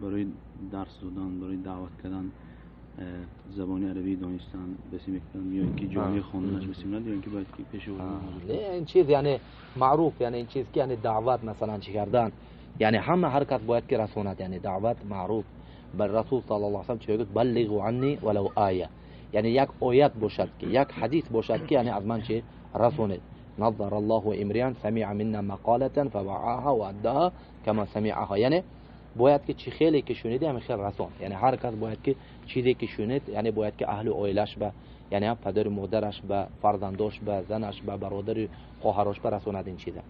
Барои дарс додан, барои даъват кардан забони арабӣ донистан баси мекунанд ё инки ҷомеа хонданаш баси мекунанд, ё инки бояд ки пеши Не, ин чиз яъне маъруф, яъне ин чиз ки яъне даъват масалан чӣ кардан, яъне ҳама ҳар кас бояд ки расонад, яъне даъват маъруф. Бар Расул саллаллоҳу алайҳи васаллам чӣ мегӯяд? Баллиғу анни валав оя, яъне як оят бошад ки, як ҳадис бошад ки, яъне аз ман чӣ расонед. Назар Аллоҳу имриан самиа минна мақолатан фаваъаҳа ва аддаҳа кама самиаҳа, яъне бояд ки чӣ хеле ки шуниди, ҳамин хел расон. Яъне ҳар кас бояд ки чизе ки шунид, яъне бояд ки аҳли оилаш ба, яъне ҳам падару модараш ба, фарзандош ба, занаш ба, бародару хоҳарош ба расонад ин чиза.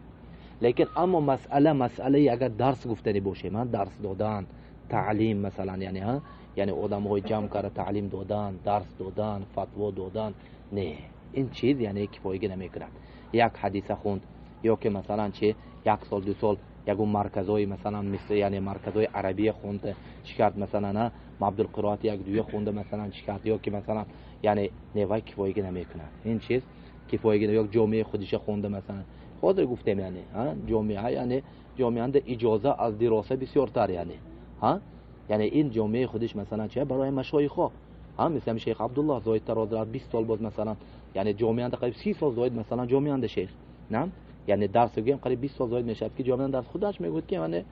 Лекин аммо масъала, масъалаи агар дарс гуфтанӣ бошем, дарс додан, таълим масалан, яъне ҳа, яъне одамҳои ҷамъ карда таълим додан, дарс додан, фатво додан, не, ин чиз яъне кифоягӣ намекунад. Як ҳадиса хонд ё ки масалан чи як сол, 2 сол ягон марказҳои масалан мисл, яъне марказҳои арабия хонда чӣ кард, масалан Абдулқироат як дуя хонда масалан чӣ кард, ё ки масалан яъне не, вай кифоягӣ намекунад. Ин чиз кифоягӣ, ё ҷомеаи худиша хонда масалан. Ҳозир гуфтем, яъне ҷомеа, яъне ҷомеанда иҷоза аз дироса бисёртар, яъне ҳа, яъне ин ҷомеаи худиш масалан чи барои машоихо, ҳа, мисли шейх Абдуллоҳ зоидтар ҳозир аз 20 сол боз масалан, яъне ҷомеанда қариб 30 сол зоид масалан ҷомеанда шейх, на? Яъне дарс гӯям қариб 20 сол зоид мешавад ки ҷомеа дарс худаш мегӯяд ки яъне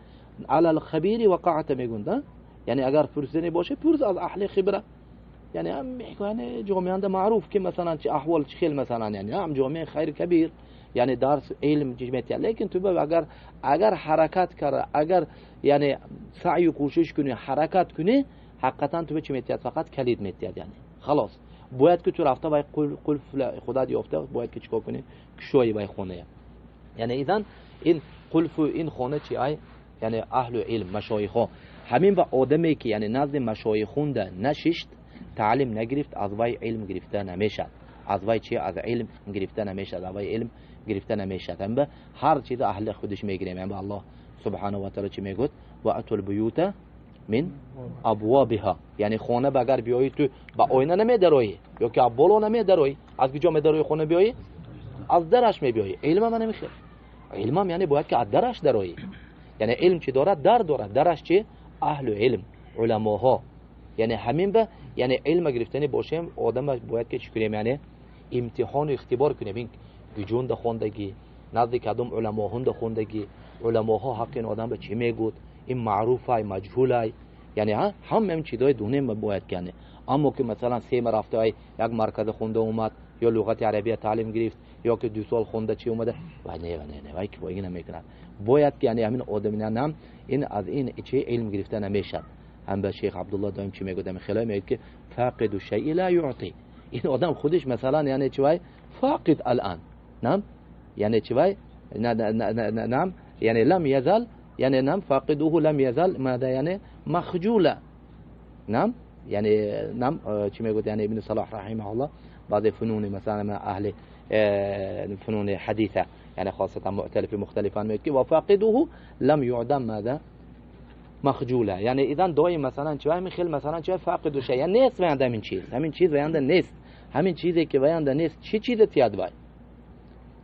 алал хабири вақаата мегӯянд, а? Яъне агар пурсидани бошад, пурс аз аҳли хибра. Яъне ҳам яъне ҷомеанда маъруф ки масалан чи аҳвол чи хел масалан, яъне ҳам ҷомеа хайр кабир, яъне дарс илм ҷимъият. Лекин ту агар ҳаракат кара, агар яъне саъю кӯшиш кунӣ, ҳаракат кунӣ, ҳақиқатан ту чӣ метиҳад? Фақат калид метиҳад, яъне халос. Бояд ки ту рафта вай қулф худат ёфта, бояд ки чикор кунӣ? Кушои вай хоная. Яъне идан ин қулфу ин хона чи ай? Яъне аҳлу илм, машоихо. Ҳамин ба одаме ки яъне назди машоихунда нашишт, таълим нагирифт, аз вай илм гирифта намешад. Аз вай чи? Аз илм гирифта намешад. Аз вай илм гирифта намешад. Ҳам ба ҳар чиз аҳли худиш мегирем. Ҳам ба Аллоҳ субҳанаҳу ва таъоло чи мегӯяд? Ва атул буюта мин абвобиҳа. Яъне хона ба агар биёӣ ту ба оина намедароӣ ё ки аз боло намедароӣ, аз куҷо медароӣ хона биёӣ? Аз дараш мебиёӣ. Илмам намехел. Илмам яъне бояд ки аз дараш дароӣ. Яъне илм чи дорад? Дар дорад. Дараш чи? Аҳлу илм, уламоҳо. Яъне ҳамин ба яъне илма гирифтани бошем, одам бояд ки чӣ кунем? Яъне имтиҳону ихтибор кунем. Ин гуҷунда хондагӣ, назди кадом уламоҳунда хондагӣ, уламоҳо ҳаққи ин одам ба чӣ мегӯд? Ин маъруфай, маҷҳулай. Яъне ҳама ин чизҳои дунем бояд ки яъне. Аммо ки масалан се марафтаай як марказа хонда омад, ё луғати арабия таълим гирифт, ё ки 2 сол хонда чи омада, вай не, вай не, не, вай кифоягӣ намекунад. Бояд ки яъне ҳамин одаминам ин аз ин чи илм гирифта намешад. Ҳам ба шейх Абдуллоҳ доим чи мегӯяд? Ҳамин хеле мегӯяд ки фақиду шайъи ла юъти. Ин одам худиш масалан яъне чи вай фақид алан. Нам? Яъне чи вай? На, на, на, на, на, нам? Яъне лам язал, яъне нам фақидуҳу лам язал мада, яъне махҷула. Нам? Яъне нам, чи мегӯяд? Яъне Ибни Салоҳ раҳимаҳуллоҳ баъзе фунуни масалан аҳли фунуни ҳадиса, яъне хосатан муъталифи мухталифан мегӯяд ки ва фақидуҳу лам юъдам мада махҷула. Яъне идан доим масалан чи вай ҳамин хел масалан чи вай фақиду шай, яъне нест ваянда ҳамин чиз, ҳамин чиз ваянда нест, ҳамин чизе ки ваянда нест, чӣ чизе тияд вай?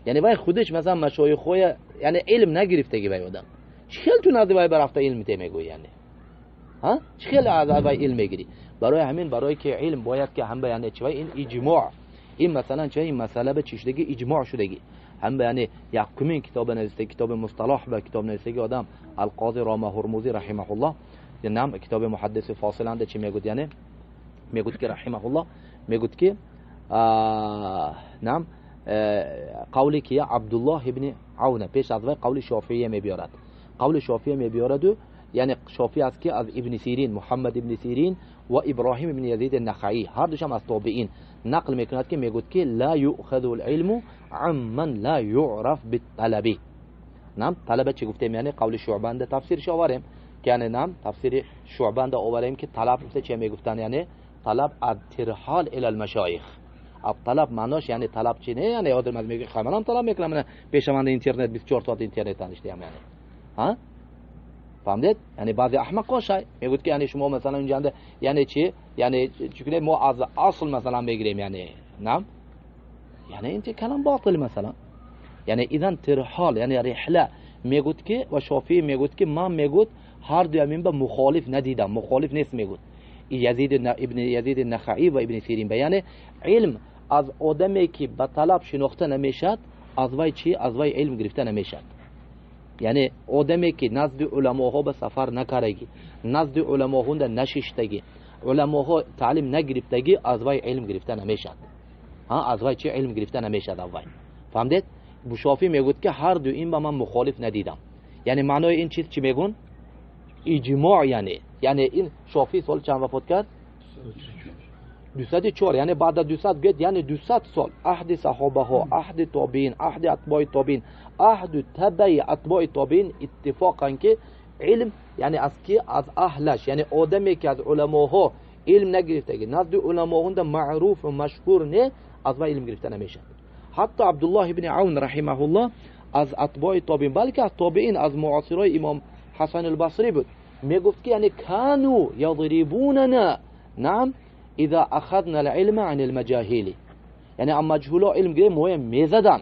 Яъне вай худиш масалан машоихоя, яъне илм нагирифтаги вай одам. Чӣ хел ту назди вай барафта илм те мегӯӣ, яъне? Ҳа? Чӣ хел аз вай илм мегирӣ? Барои ҳамин, барои ки илм бояд ки ҳам ба яъне чи вай ин иҷмоъ, ин масалан чи вай ин масъала ба чӣ шудагӣ? Иҷмоъ шудагӣ. Ҳам ба яъне якумин китоби нависта, китоби мусталоҳ ба китоб навистаги одам Алқози Рома Ҳурмузӣ раҳимаҳуллоҳ, нам китоби муҳаддиси фосиланда чӣ мегӯяд? Яъне мегӯяд ки раҳимаҳуллоҳ мегӯяд ки, нам, қавли ки Абдуллоҳ ибни Авна пеш аз вай қавли Шофиия мебиёрад. Қавли Шофиия мебиёраду, яъне Шофиия аст ки аз Ибни Сирин, Муҳаммад ибни Сирин ва Иброҳим ибни Язид Нахаӣ ҳар душам аз тобеин нақл мекунад ки мегӯяд ки ла юъхазу л-илму амман ла юъраф битталаби. Нам талаба чӣ гуфтем? Яъне қавли Шуъбанда тафсирш оварем ки яъне нам тафсири Шуъбанда оварем ки талаб гуфта чӣ мегуфтанд? Яъне талаб ат-тирҳол ила ал-машоих. Ат-талаб маънош яъне талаб чи не? Яъне одам аз мегӯяд, хай манам талаб мекунам, мана пешаванда интернет 24 соат интернет аништаям, яъне. Ҳа? Фаҳмидед? Яъне баъзе аҳмақҳо шай мегӯяд ки яъне шумо масалан инҷанда яъне чи? Яъне чӣ кунед? Мо аз асл масалан мегирем, яъне нам? Яъне ин чи калам ботил масалан. Яъне идан тирҳол, яъне рихла мегӯяд ки ва Шофиӣ мегӯяд ки ман мегӯяд ҳар дуи ҳамин ба мухолиф надидам, мухолиф нест мегӯд Язид ибн Язид Нахаӣ ва Ибн Сирин ба. Яъне илм аз одаме ки ба талаб шинохта намешад, аз вай чӣ? Аз вай илм гирифта намешад. Яъне одаме ки назди уламоҳо ба сафар накардагӣ, назди уламоҳо нашиштагӣ, уламоҳо таълим нагирифтагӣ, аз вай илм гирифта намешад. Аз вай чӣ илм гирифта намешад? Аз вай. Фаҳмдед? Шофӣ мегӯд ки ҳар ду ин ба ман мухолиф надидам. Яъне маънои ин чиз чӣ мегӯн? Иҷмоъ. Яъне ин Шофӣ сол чанд вафот кард? 204. Яъне баъд аз 200 гӯяд, яъне 200 сол аҳди саҳобаҳо, аҳди тобиин, аҳди атбои тобиин, аҳду табаи атбои тобиин иттифоқан ки илм яъне аз ки? Аз аҳлаш, яъне одаме ки аз уламоҳо илм нагирифтагӣ, назди уламоҳо маъруфу машҳур не, аз вай илм гирифта намешавад. Ҳатто Абдуллоҳ ибни Авн раҳимаҳуллоҳ аз атбои тобиин, балки аз тобиин, аз муосирои имом Ҳасан албасрӣ буд, мегуфт ки яъне кану ядрибунана наам иза ахадна алилма ан алмаҷаҳили, яъне аз маҷҳуло илм гирем, моя мезадан,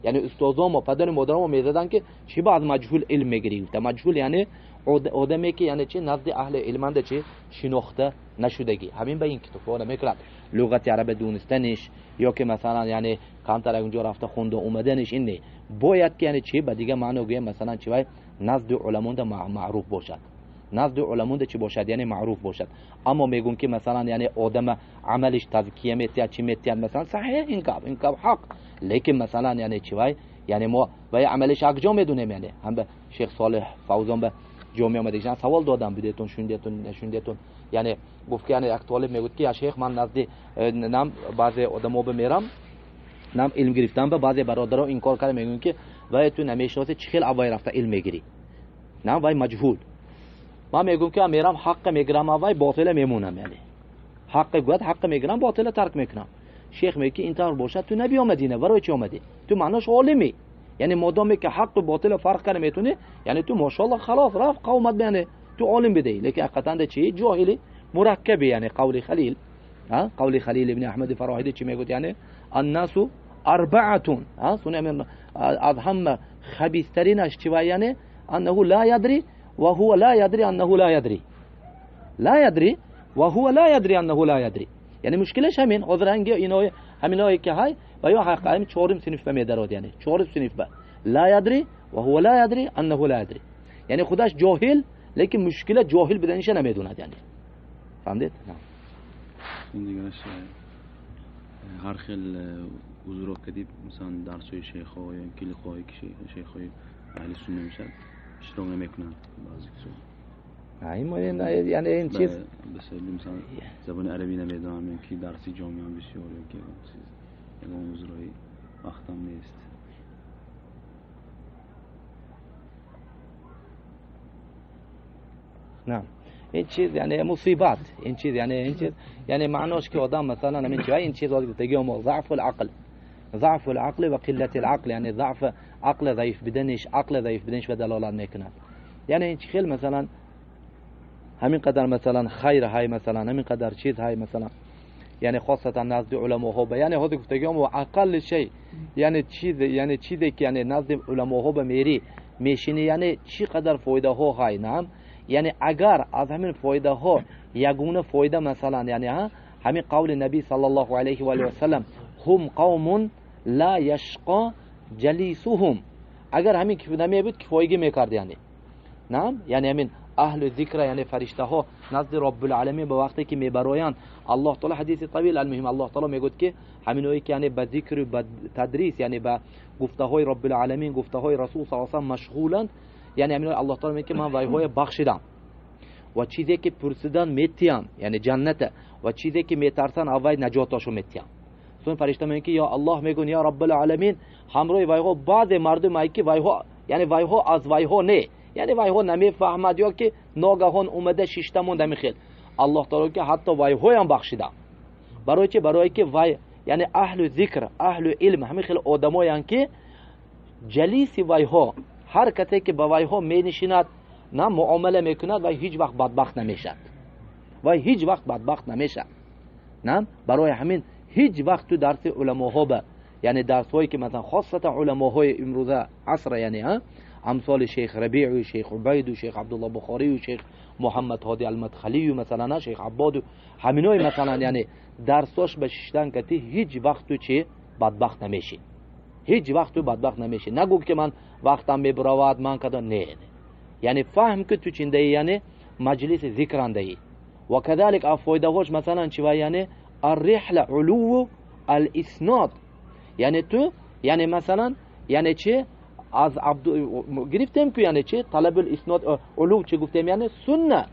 яъне устозо мо, падару модаро мо мезадан ки чӣ ба аз маҷҳул илм мегирӣ? Гуфта маҷҳул яъне одаме ки яъне чи назди аҳли илманда чи шинохта нашудагӣ. Ҳамин ба ин китобҳо намекунад луғати араба донистаниш ё ки масалан яъне камтар унҷо рафта хонда омаданиш, ин не. Бояд ки яъне чи ба дига маъно гӯям, масалан чи вай назди уламонда маъруф бошад, назди уламонда чӣ бошад? Яъне маъруф бошад. Аммо мегӯм ки масалан яъне одама амалиш тазкия метиҳад, чӣ метиҳад, масалан саҳеҳ ин гап, ин гап ҳақ, лекин масалан яъне чи вай яъне мо вай амалиш акҷо медонем. Яъне ҳам ба Шейх Солеҳ Фавзон ба ҷомеа омадагишан савол додам, бидетон, шундетон, нашундетон. Яъне гуфт ки яъне як толиб мегӯд ки я шейх, ман назди нам баъзе одамо бимерам, нам илм гирифтам, ба баъзе бародаро инкор карда мегӯянд ки вай ту намешиносӣ, чӣ хел аввай рафта илм мегирӣ? Нам вай маҷҳул. Ман мегӯям ки мерам ҳаққа мегирам, аввай ботила мемонам. Яъне ҳаққа гӯяд, ҳаққа мегирам, ботила тарк мекунам. Шейх мегӯяд ки ин тавр бошад, ту набиомадӣ, на барои чӣ омадӣ? Ту маънош олимӣ. Яъне модоме ки ҳаққу ботила фарқ карда метавонӣ, яъне ту мошаллоҳ халос рафт қавмат, яъне ту олим бидеӣ. Лекин ҳақиқатан чӣ? Ҷоҳили мураккабе. Яъне қавли Халил, қавли Халил ибни Аҳмади Фароҳидӣ чӣ мегӯяд? Яъне аннасу арбаатун, аз ҳама хабистаринаш чӣ вай? Яъне аннаҳу ла ядри ва ҳува ла ядри аннаҳу ла ядри, ла ядри ва ҳува ла ядри аннаҳу ла ядри. Яъне мушкилаш ҳамин ҳозир ҳанги иное ҳаминое ки ҳай ва ё ҳаққа чорум синф ба медарод, яъне чорум синф ба ла ядри ва ҳува ла ядри аннаҳу ла ядри. Яъне худаш ҷоҳил, лекин мушкила ҷоҳил буданиша намедонад. Яъне фаҳмдед? Ин дигараш ҳар хел узро кадиб, масалан дарсҳои шейхҳо ё ки лиқоҳое ки шейхҳои аҳли сунна мешавад, иштирок намекунанд баъзе касо. Яъне ин чиз масалан забони арабӣ намедонам ё ки дарси ҷомеа бисёр ё ки ягон узрои вақтам нест. نعم این چیز یعنی مصیبت، این چیز یعنی این چیز یعنی معناش که آدم مثلا همین چیز، این چیز دیگه ما ضعف العقل، ضعف العقل و قلت العقل، یعنی ضعف عقل ضعیف بدنش، عقل ضعیف بدنش و دلالت میکند. یعنی این خیلی مثلا همین قدر مثلا خیر های مثلا همین قدر چیز های مثلا یعنی خاصتا نزد علماها به یعنی خود گفتگام و اقل شی یعنی چیز یعنی چیزی که یعنی نزد علماها به میری میشینی یعنی چی قدر فایده ها های نعم. یعنی اگر از همین فایده ها یگونه فایده مثلا یعنی همین قول نبی صلی الله علیه و آله و سلم هم قوم لا یشقا جلیسهم، اگر همین نمی بود کفایگی میکرد. یعنی نعم یعنی همین اهل ذکر یعنی فرشته ها نزد رب العالمین به وقتی که میبرایند الله تعالی حدیث طویل المهم الله تعالی میگوید که همینایی که یعنی به ذکر و به تدریس یعنی به گفته های رب العالمین گفته های رسول صلی الله علیه و سلم مشغولند، یعنی همینایی الله تعالی میگه که من وایهای بخشیدم و چیزی که پرسیدن میتیم یعنی جنت و چیزی که میترسن اوای نجاتاشو میتیم. سون فرشته میگه که یا الله میگن یا رب العالمین همراه وایها بعض مردم که وایها یعنی وایها از وایها نه یعنی وایها نمیفهمد یا که ناگهان اومده شیشته مونده میخیل الله تعالی که حتی وایها هم بخشیدم. برای چی؟ برای که وای یعنی اهل ذکر اهل علم همین خیلی آدمایان که جلیس وایها هر کسی که با وایها می نشیند نه معامله میکند وای هیچ وقت بدبخت نمیشد، وای هیچ وقت بدبخت نمیشد. نه برای همین هیچ وقت تو درس علماها به یعنی درس هایی که مثلا خاصتا علماهای امروزه عصر یعنی ها امثال شیخ ربیع و شیخ عبید و شیخ عبدالله بخاری و شیخ محمد هادی المدخلی و مثلا شیخ عباد و همینای مثلا یعنی درساش به شیشتن کتی هیچ وقت تو چی بدبخت نمیشی، هیچ وقت تو بدبخت نمیشی. نگو که من وقتم میبرود من کدا، نه نه، یعنی فهم که تو چنده، یعنی مجلس ذکرنده ای. و كذلك افایده هاش مثلا چی و یعنی الرحله علو الاسناد، یعنی تو یعنی مثلا یعنی چی از عبد گرفتیم که یعنی چی طلب الاسناد علو چی گفتیم یعنی سنه،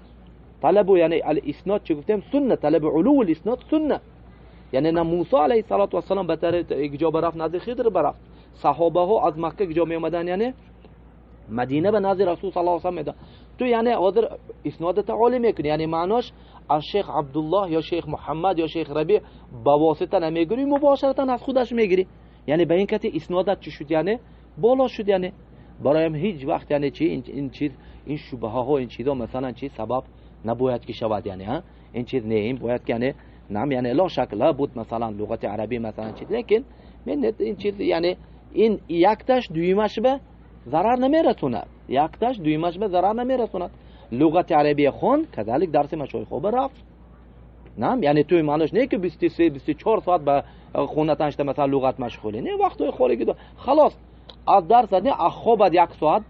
طلب یعنی الاسناد چی گفتیم سنه، طلب علو الاسناد سنه. یعنی نه موسی علیه الصلاة والسلام به طرف جا برفت نزد خضر برفت، صحابه ها از مکه جا می اومدن یعنی مدینه به نزد رسول صلی الله علیه و سلم میدن. تو یعنی حاضر اسناد تعالی میکنی، یعنی معناش از شیخ عبدالله یا شیخ محمد یا شیخ ربیع با واسطه نمیگیری، مباشرتا از خودش میگیری. یعنی به این کتی اسنادت چی شد یعنی بالا شد. یعنی برایم هیچ وقت یعنی چی این چیز این شبهه ها این چیزا مثلا چی سبب نباید که شود، یعنی ها این چیز نه، این باید که یعنی نعم یعنی لا شک لا بود مثلا لغت عربی مثلا چیز، لیکن من این چیز یعنی این یکتاش دویمش به ضرر نمیرسوند، یکتاش دویمش به ضرر نمیرسوند. لغت عربی خون کذالک درس مشایخ رفت، نعم یعنی توی معناش نه که 23 24 ساعت به خونه تنشته مثلا لغت مشغولی، نه وقت خالی دو خلاص از درس نه خواب یک ساعت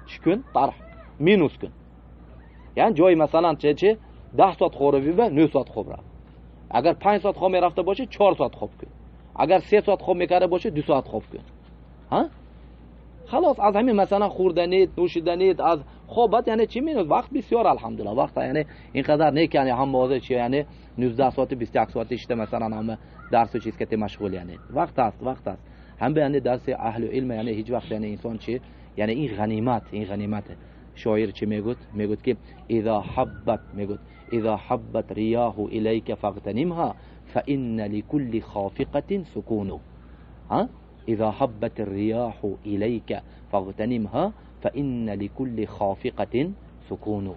چی کن طرح مینوس کن، یعنی جای مثلا چه چه 10 ساعت خوابی به 9 ساعت خواب رفت، اگر 5 ساعت خواب میرفته باشه 4 ساعت خواب کن، اگر 3 ساعت خواب میکرده باشه 2 ساعت خواب کن. ها خلاص از همین مثلا خوردنیت نوشیدنیت از خوابت یعنی چی مینوس وقت بسیار الحمدلله وقت یعنی اینقدر نه که یعنی هم واضح چی یعنی 19 ساعت 21 ساعت اشته مثلا هم درس و چیز که مشغول، یعنی وقت است وقت است هم به یعنی درس اهل علم یعنی هیچ وقت یعنی انسان چی یعنی این غنیمت این غنیمت. شاعر چی میگوت؟ میگوت که اذا حبت، میگوت اذا حبت رياح اليك فاغتنمها فان لكل خافقة سكون. ها اذا حبت الرياح اليك فاغتنمها فان لكل خافقة سكون.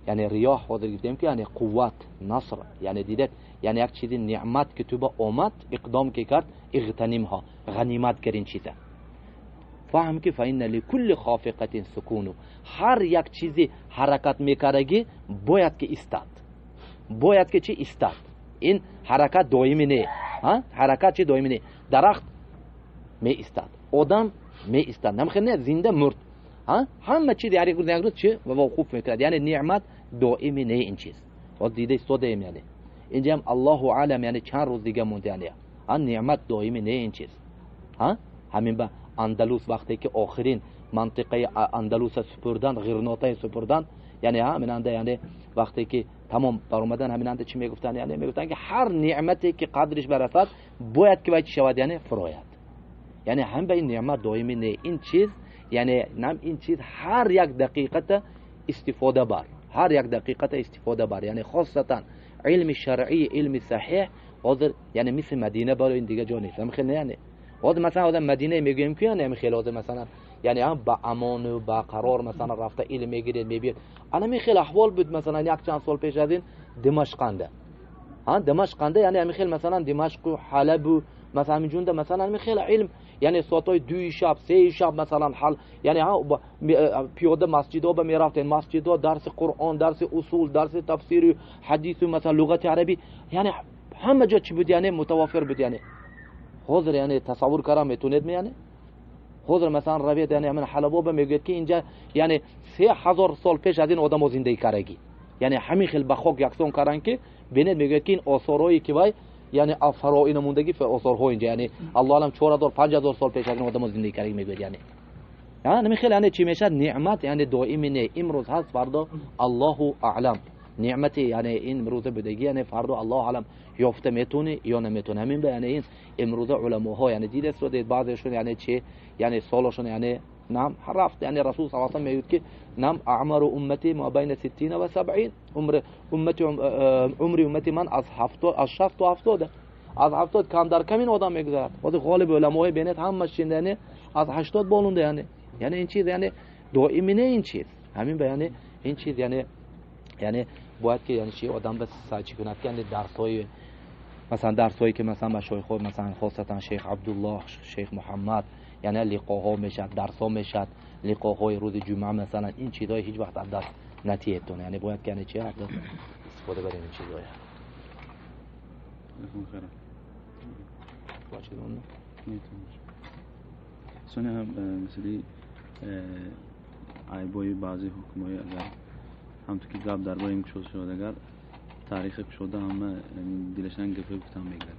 یعنی ریاح حاضر گفتیم که یعنی قوت نصر، یعنی دیدت یعنی یک چیزی نعمت که تو با آمد اقدام که کرد اغتنمها غنیمت کردین چیزه. فهم که فإن لكل خافقة سکون، هر یک چیزی حرکت میکردگی باید که ایستاد، باید که چی ایستاد. این حرکت دائمی نه، ها حرکت چی دائمی نه. درخت می ایستاد، آدم می ایستاد، نمیخواد نه زنده مرد، ها همه چیز یعنی یک روز چی وقوف میکرد. یعنی نعمت دائمی نه این چیز. باز دیده ایستاده ایم یعنی اینجا هم الله اعلم یعنی چند روز دیگه مونده یعنی ها نعمت دائمی نه این چیز. ها همین به اندلس وقتی که آخرین منطقه اندلس سپردن غرناطه سپردن یعنی همین انده یعنی وقتی که تمام برآمدن همین انده چی میگفتن؟ یعنی میگفتن که هر نعمتی که قدرش برسد باید که باید شود یعنی فراید. یعنی هم به این نعمت دائمی نه این چیز، یعنی نم این چیز هر یک دقیقه استفاده بر، هر یک دقیقه استفاده بر. یعنی خاصتا علم شرعی علم صحیح حاضر یعنی مثل مدینه برای این دیگه جا نیست. خیلی یعنی حاضر مثلا آدم مدینه میگویم که یعنی خیلی حاضر مثلا یعنی هم با امان و با قرار مثلا رفته علم میگیره میبینه. الان خیلی احوال بود مثلا یک چند سال پیش از این دمشقنده، ها دمشقنده یعنی همین خیلی مثلا دمشق و حلب و مثلا همین جونده مثلا همین خیلی علم یعنی ساعت‌های 2 شب 3 شب مثلا حل یعنی ها پیاده مسجدها به میرفتن، مسجدها درس قرآن درس اصول درس تفسیر حدیث و مثلا لغت عربی یعنی همه جا چی بود یعنی متوفر بود. یعنی حاضر یعنی تصور کردم میتونید یعنی حاضر مثلا روید یعنی من حلبا میگوید که اینجا یعنی 3000 سال پیش از این آدم‌ها زندگی کردگی، یعنی همین خیلی به خاک یکسان کردن که ببینید میگوید که این آثارهایی که وای یعنی فراعنه موندگی آثارها اینجا یعنی الله اعلم 4000 5000 سال پیش از این آدم‌ها زندگی کردگی میگوید. یعنی یعنی خیلی یعنی چی میشه نعمت یعنی دائمی نه، امروز هست فردا الله اعلم. نعمتی یعنی این امروز بدگی یعنی فردا الله اعلم یافته میتونه یا نمیتونه. همین به یعنی این امروز علماها یعنی دیده است بعضیشون یعنی چی یعنی سالشون یعنی نعم رفت یعنی رسول صلی الله علیه و میگه که نعم اعمار امتی ما بین 60 و 70 عمر امتی عمر امتی من از 70 از 60 تا 70 از 70 کم در کمین آدم میگذرد. خود غالب علمای بینت همش یعنی از 80 بالونده یعنی یعنی این چیز یعنی دائمی نه این چیز. همین به یعنی این چیز یعنی یعنی باید که یعنی چی آدم به سعی کند که یعنی درس‌های مثلا درس‌هایی که مثلا مشایخ مثلا خاصتا شیخ عبدالله شیخ محمد яъне лиқоҳо мешавад, дарсҳо мешавад, лиқоҳои рӯзи ҷумъа масалан, ин чизҳои ҳеҷ вақт аз даст натиҳедтон. Яъне бояд ки яъне чи аз даст истифода барем ин чизҳоя. Соня ҳам масъалаи айбои баъзе ҳукмҳои агар ҳамту ки гап дар бораи ин кушода шуд, агар таърихи кушода ҳама дилашан гапҳои гуфтан мегирад.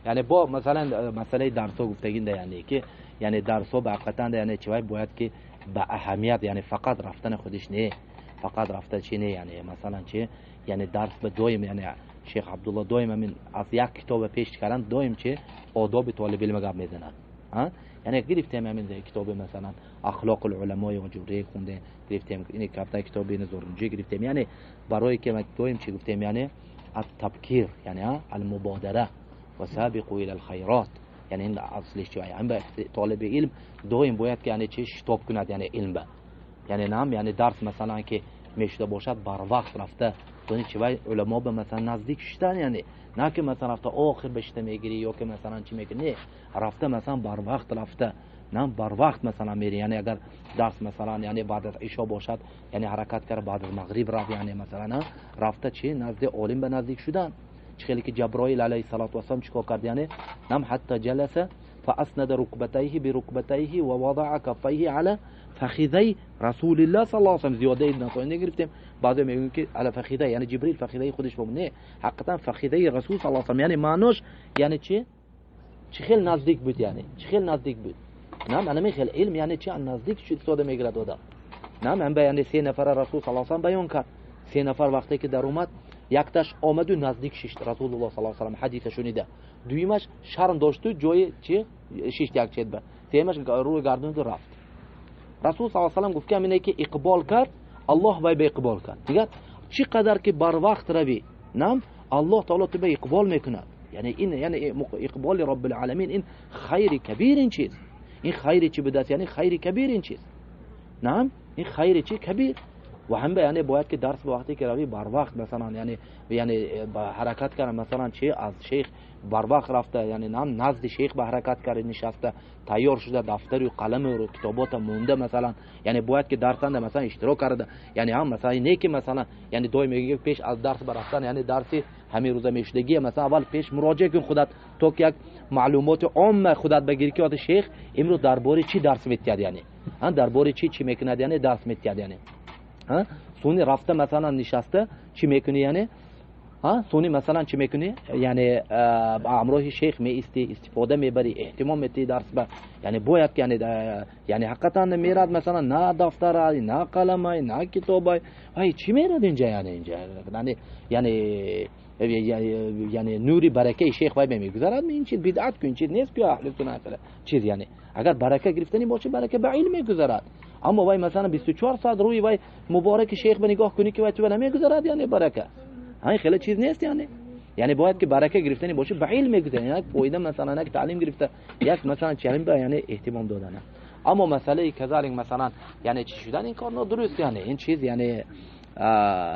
Яъне бо масалан масъалаи дарсҳо гуфтагинда, яъне ки яъне дарсҳо ба ҳақиқатан яъне чи вай бояд ки ба аҳамият, яъне фақат рафтани худиш не, фақат рафта чи не, яъне масалан чи яъне дарс ба доим, яъне шейх Абдулло доим ҳамин аз як китоба пеш кардан доим чи одоби толиби илм гап мезанад. Яъне гирифтем ҳамин китоби масалан Ахлоқул уламои Оҷурӣ хунде гирифтем, ин кабта китоби Зурнҷӣ гирифтем, яъне барои ки доим чи гуфтем, яъне ат-табкир, яъне ал-мубодара ва сабиқу ила ал-хайрот, яъне ин аслиш чи ҳам ба толиби илм доим бояд ки яъне чи шитоб кунад, яъне илм ба, яъне нам яъне дарс масалан ки мешуда бошад барвақт рафта дони чи вай уламо ба масалан наздик шудан, яъне на ки масалан рафта охир ба шита мегирӣ ё ки масалан чи мекунӣ, не, рафта масалан барвақт рафта нам барвақт масалан мери, яъне агар дарс масалан яъне баъд аз ишо бошад, яъне ҳаракат кард баъд аз мағриб рафт, яъне масалан рафта чи назди олим ба наздик шудан. Чи хеле ки Ҷаброил алайҳиссалоту вассалом чӣ кор кард, яъне нам ҳатта ҷаласа фааснада рукбатайҳи бирукбатайҳи ва вадаъа каффайҳи ала фахизай расулиллаҳ саллаллоҳу алайҳи васаллам. Зиёдаи насои нагирифтем, баъзе мегӯянд ки ала фахизай, яъне Ҷибрил фахизаи худаш бо, не, ҳақиқатан фахизаи расул саллаллоҳу алайҳи васаллам, яъне маънош яъне чи чӣ хел наздик буд, яъне чӣ хел наздик буд. Нам ана хел илм яъне чи наздик шуд истода мегирад одам. Нам ҳам ба яъне се нафара расул саллаллоҳу алайҳи васаллам баён кард. Се нафар вақте ки даромад, якташ омаду наздик шишт расулуллоҳ саллаллоҳу алайҳи васаллам ҳадиса шунида, дуюмаш шарм дошту ҷои чи шишт як чет ба, сеюмаш рӯи гардонду рафт. Расул саллаллоҳу алайҳи васаллам гуфт ки ҳамине ки иқбол кард, Аллоҳ вай ба иқбол кард. Дигар чӣ қадар ки барвақт равӣ, нам Аллоҳ таоло ту ба иқбол мекунад. Яъне ин яъне иқболи Роббил оламин ин хайри кабир, ин чиз ин хайри чӣ будаст, яъне хайри кабир ин чиз, нам ин хайри чӣ кабир. Ва ҳам яъне бояд ки дарс ба вақте ки равӣ барвақт масалан яъне яъне ба ҳаракат кард, масалан чи аз шейх барвақт рафта, яъне нам назди шейх ба ҳаракат кард, нишаста тайёр шуда дафтару қаламу китобота монда масалан, яъне бояд ки дарсанда масалан иштирок карда, яъне ҳам масалан не ки масалан яъне доим мегӯяд пеш аз дарс ба рафтан, яъне дарси ҳамин рӯза мешудагия масалан аввал пеш муроҷиа кун худат, то ки як маълумоти омма худат бигирӣ ки ода шейх имрӯз дар бораи чӣ дарс метиҳад, яъне дар бораи чӣ чӣ мекунад, яъне дарс метиҳад, яъне суни рафта масалан нишаста чӣ мекунӣ, яъне суни масалан чӣ мекунӣ, яъне ҳамроҳи шейх меистӣ, истифода мебарӣ, эҳтимом метиҳӣ дарс ба, яъне бояд ки яъне ҳақиқатан мерад масалан на дафтарай, на қаламай, на китобай, ай чӣ мерад инҷа, яъне инҷа яъне яъне нури баракаи шейх вай мегузарад, ин чиз бидъат ку, ин чиз нест ку аҳли суннат чиз, яъне агар барака гирифтанӣ бошад, барака ба илм мегузарад. Аммо вай масалан 24 соат рӯи вай мубораки шейх ба нигоҳ кунӣ ки вай ту намегузарад, яъне барака ин хеле чиз нест, яъне яъне бояд ки барака гирифтанӣ бошад, ба илм мегузарад, як фоида масалан як таълим гирифта, як масалан чӣ ба яъне эҳтимом додан. Аммо масъалаи казалик масалан яъне чӣ шудан ин кор нодуруст, яъне ин чиз яъне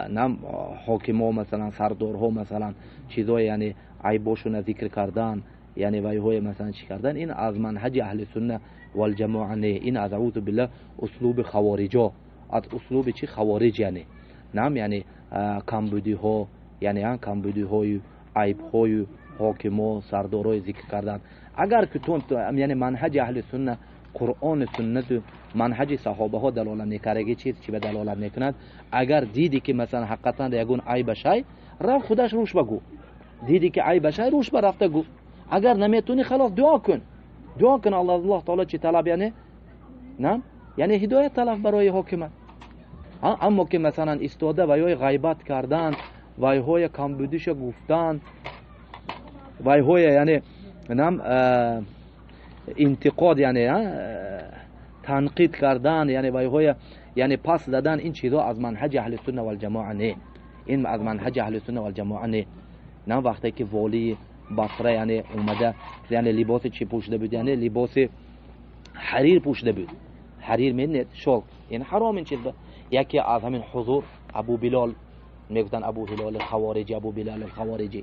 нам ҳокимо масалан сардорҳо масалан чизҳои яъне айбошона зикр кардан, яъне вайҳои масалан чӣ кардан, ин аз манҳаҷи аҳли сунна валҷамоа не, ин аз аузу биллаҳ услуби хавориҷо, аз услуби чи хавориҷ, яъне нам яъне камбудиҳо, яъне камбудиҳою айбҳою ҳокимо сардорҳои зикр кардан. Агар ки ту яъне манҳаҷи аҳли сунна қуръону суннату манҳаҷи саҳобаҳо далолат мекардаги чиз чӣ ба далолат мекунад, агар диди ки масалан ҳақиқатан ягон айбашай, рафт худаш рӯш ба гӯ, диди ки айбашай рӯш ба рафта гӯ, агар наметунӣ халос дуо кун, дуо кун Аллоҳ таоло чӣ талаб, яъне нам яъне ҳидоят талаб барои ҳокима. Аммо ки масалан истода вайҳои ғайбат кардан, вайҳои камбудиша гуфтан, вайҳои яъне нам интиқод, яъне танқид кардан, яъне вайҳои яъне пас задан, ин чизҳо аз манҳаҷи аҳли сунна валҷамоа не, ин аз манҳаҷи аҳли сунна валҷамоа не. Нам вақте ки волии Басра яъне омада, яъне либоси чӣ пӯшида буд, яъне либоси ҳарир пӯшида буд, ҳарир медонед шол, ин ҳаром ин чиз. Яке аз ҳамин ҳузур Абу Билол мегуфтанд, Абу Ҳилол Хавориҷи, Абу Билол Хавориҷи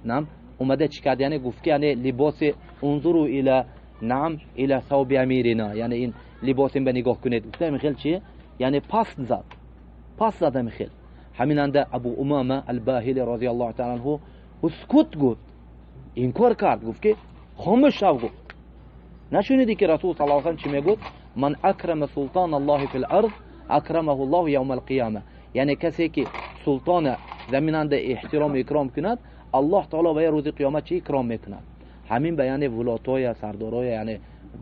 нам омада чӣ кард, яъне гуфт ки яъне либоси унзуру ила نعم الى ثوب امیرنا، یعنی این لباس به نگاه کنید. گفته میخیل چی؟ یعنی پس زد، پس زد میخیل. همین انده ابو امامه الباهلی رضی الله تعالی عنه اسکت گفت، انکار کرد، گفت که خاموش شو. گفت نشنیدی که رسول صلی الله علیه و سلم چی میگفت؟ من اکرم سلطان الله فی الارض اکرمه الله یوم القیامه. یعنی کسی که سلطان زمیننده احترام اکرام کند، الله تعالی به روز قیامت چی اکرام میکند. همین به یعنی ولاتای سردارای،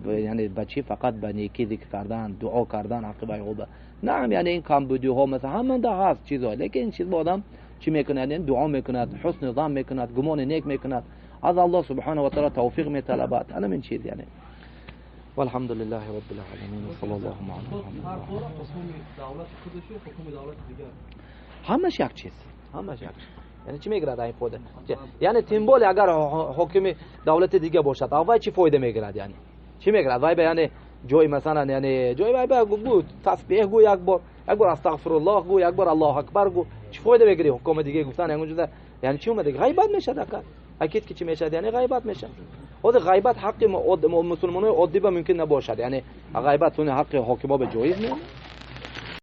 یعنی بچی فقط به نیکی ذکر کردن، دعا کردن، عقبه عقبه. نعم یعنی این کمبودی ها مثلا همون ده هست چیزا، لیکن این چیز با آدم چی میکند؟ یعنی دعا میکند، حسن ظن میکند، گمان نیک میکند، از الله سبحانه و تعالی توفیق میطلبد. انا من چیز یعنی. والحمد لله رب العالمین و صلی الله علی محمد. همش یک چیز، همش یک چیز. یعنی چی میگیرد این فایده؟ یعنی تیمبال اگر حاکم دولت دیگه باشد، وای چی فایده میگیرد؟ یعنی چی میگیرد؟ وای به یعنی جای مثلا، یعنی جای وای به گو تسبیح گو، یک بار، یک بار استغفر الله گو، یک بار الله اکبر گو، چی فایده میگیری؟ حکم دیگه گفتن یعنی یعنی چی اومده؟ غیبت میشه دکا. اکید که چی میشه؟ یعنی غیبت میشه. خود غیبت حق مسلمانای عادی به ممکن نباشد، یعنی غیبت اون حق حاکما به جایز نیست.